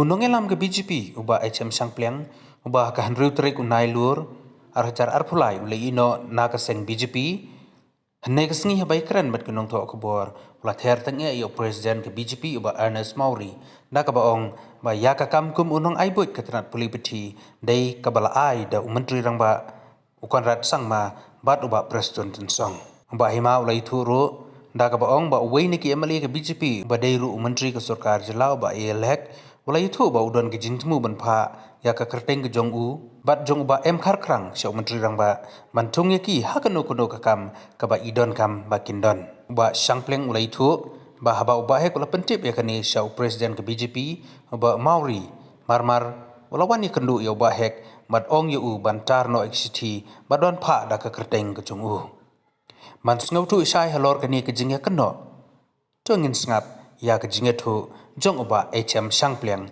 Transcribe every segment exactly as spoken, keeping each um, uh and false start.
Nongïalam ka B J P, u Bah H M Shangpliang, uba ha ka hynriew tarik u Nailur, ar hajar arphew lai, u la ïehnoh na ka seng B J P, hynne ka sngi haba ïakren bad ki nongthoh khubor, u la ther tyngeh ïa u President ka B J P, u Bah Ernest Mawrie, da kaba ong ba ïa ka kam kum u nongai buit ka tnat pule puthi, dei kaba la ai da u Myntri Rangbah u Conrad Sangma bad u Bah Prestone Tynsong. U Bah Hima u la ïathuh ruh, da kaba ong ba uwei na ki M L A ka B J P, uba dei ruh u Myntri ka Sorkar Jylla, u Bah A L Hek, u la ïathuh ba u don ka jingthmu ban phah ïa ka kyrteng ka jong u bad jong u Bah M Kharkrang sha u Myntri Rangbah, ban thung ïa ki ha kano kano ka kam kaba i donkam ba kin don. U Bah Shangpliang u la ïathuh ba haba u Bah Hek u la pyntip ïa kane sha u President ka B J P, u Bah Mawrie, marmar u la wan ïakynduh ïa u Bah Hek bad ong ïa u ban tar noh ïa ka shithi bad ban phah da ka kyrteng ka jong u. Ban sngewthuh shai halor kane ka jingïakynnoh, to ngin sngap ïa ka jingïathuh jong u Bah H M Shangpliang.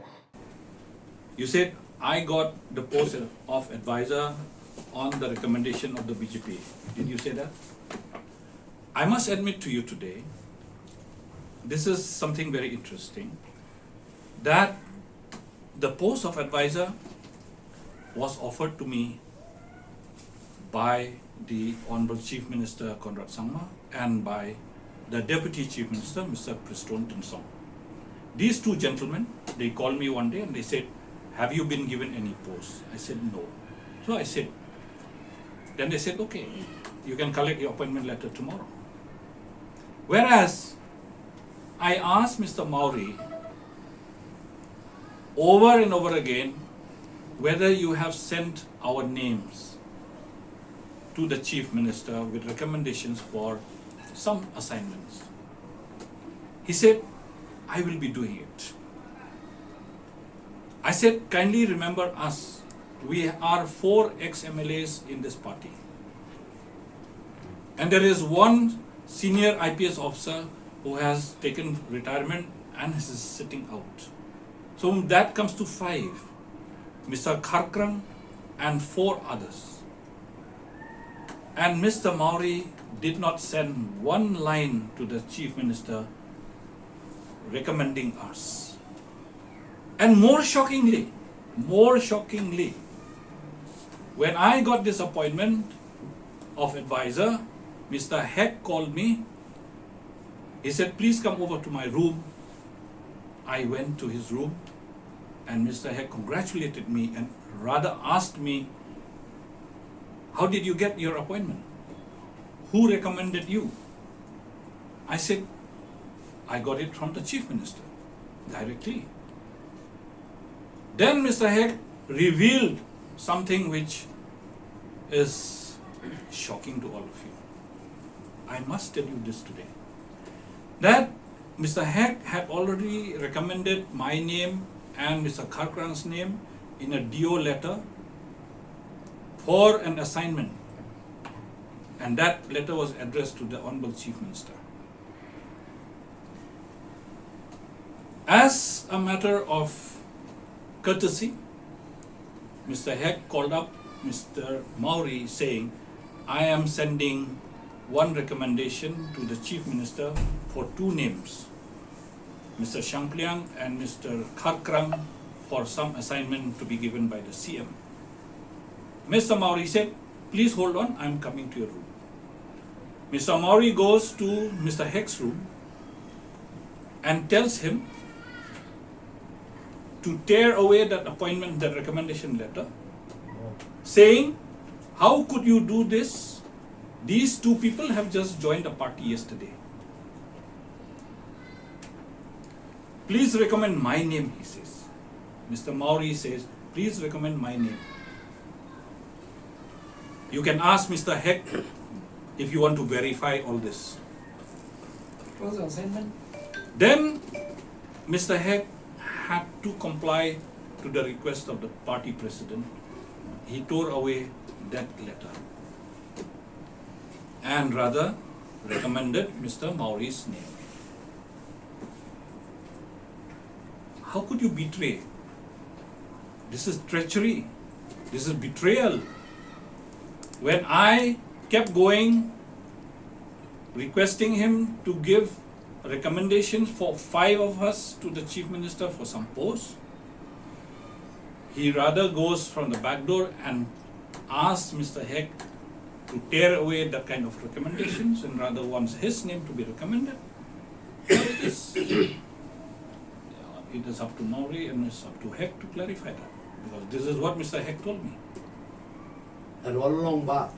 You said, "I got the post of advisor on the recommendation of the B J P." Did you say that? I must admit to you today, this is something very interesting, that the post of advisor was offered to me by the Honorable Chief Minister Conrad Sangma and by the Deputy Chief Minister, Mister Prestone Tynsong. These two gentlemen, they called me one day and they said, "Have you been given any post?" I said, "No." So I said, then they said, "Okay, you can collect your appointment letter tomorrow." Whereas I asked Mister Mawrie over and over again whether you have sent our names to the Chief Minister with recommendations for some assignments. He said, "I will be doing it." I said, "Kindly remember us. We are four ex-M L As in this party. And there is one senior I P S officer who has taken retirement and is sitting out. So that comes to five. Mister Kharkrang and four others. And Mister Mawrie did not send one line to the Chief Minister recommending us." And more shockingly, more shockingly, when I got this appointment of advisor, Mister Hek called me. He said, "Please come over to my room." I went to his room and Mister Hek congratulated me and rather asked me, "How did you get your appointment? Who recommended you?" I said, "I got it from the Chief Minister directly." Then Mister Hek revealed something which is shocking to all of you. I must tell you this today, that Mister Hek had already recommended my name and Mister Kharkrang's name in a D O letter for an assignment, and that letter was addressed to the Honorable Chief Minister. As a matter of courtesy, Mister Hek called up Mister Mawrie saying, "I am sending one recommendation to the Chief Minister for two names, Mister Shangpliang and Mister Kharkrang, for some assignment to be given by the C M." Mister Mawrie said, "Please hold on, I'm coming to your room." Mister Mawrie goes to Mister Hek's room and tells him to tear away that appointment, that recommendation letter, saying, "How could you do this? These two people have just joined the party yesterday. Please recommend my name," he says. Mister Mawrie says, "Please recommend my name." You can ask Mister Hek if you want to verify all this. What was the assignment? Then Mister Hek had to comply to the request of the party president. He tore away that letter and rather recommended Mister Mawrie's name. How could you betray? This is treachery. This is betrayal. When I kept going, requesting him to give recommendations for five of us to the Chief Minister for some posts, He rather goes from the back door and asks Mister Hek to tear away that kind of recommendations and rather wants his name to be recommended. Well, it is, it is up to Nori and it's up to Hek to clarify that, because this is what Mister Hek told me. And all along ba